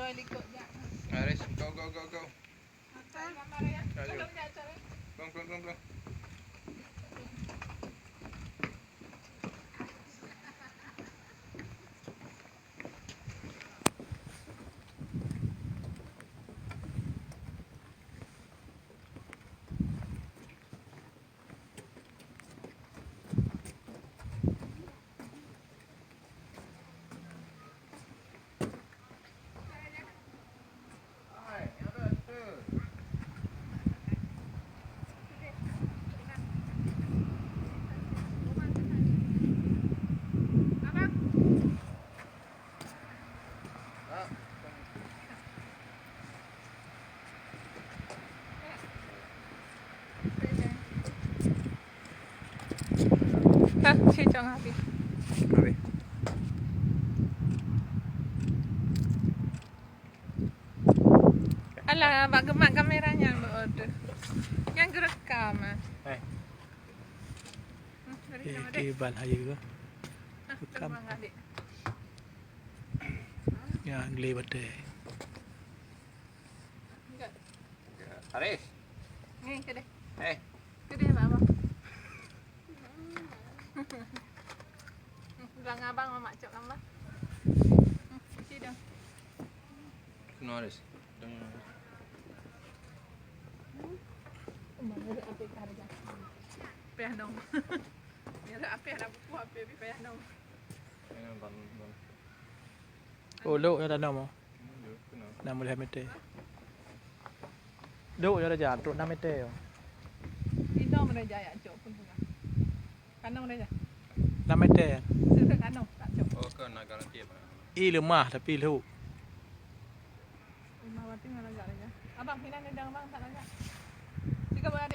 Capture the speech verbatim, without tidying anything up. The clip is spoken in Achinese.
Aris, go, go, go, go. Ayo. Plong, plong, plong, plong. Hah, si Cong habis. Habis. Alah, bak geumat kamera nyan, bak order. Nyan geurekam, ah. Eh. Hmm, dari Eh, nama dia? Kiban hayu ke? Ah, rekam. Rekam, adik. Ya, geli batai. Enggak. Aris. Ni, kedai. Eh. Kedai, Bang, Abang. Bilang abang, Mamak cok gambar. Hmm, isi dong. Kena Aris. Dong. Payah nom. Nyan api hana buku, api, api payah nom. Payah nom, bang, bang. Oh, lok ya tanam oh. Hmm, lok, kena. Enam belas meter. Lok ya raja, trok enam meter. Ino mana jaya cok pun bunga. Kanong dah, Jah. Enam meter. Sudah kanong, tak cok. Oh, ke nak garanti apa? Ih, lemah tapi lhok. Lemah berarti nak lagak dah, Jah. Abang, hinan dah, abang, tak lagak. Tiga belas.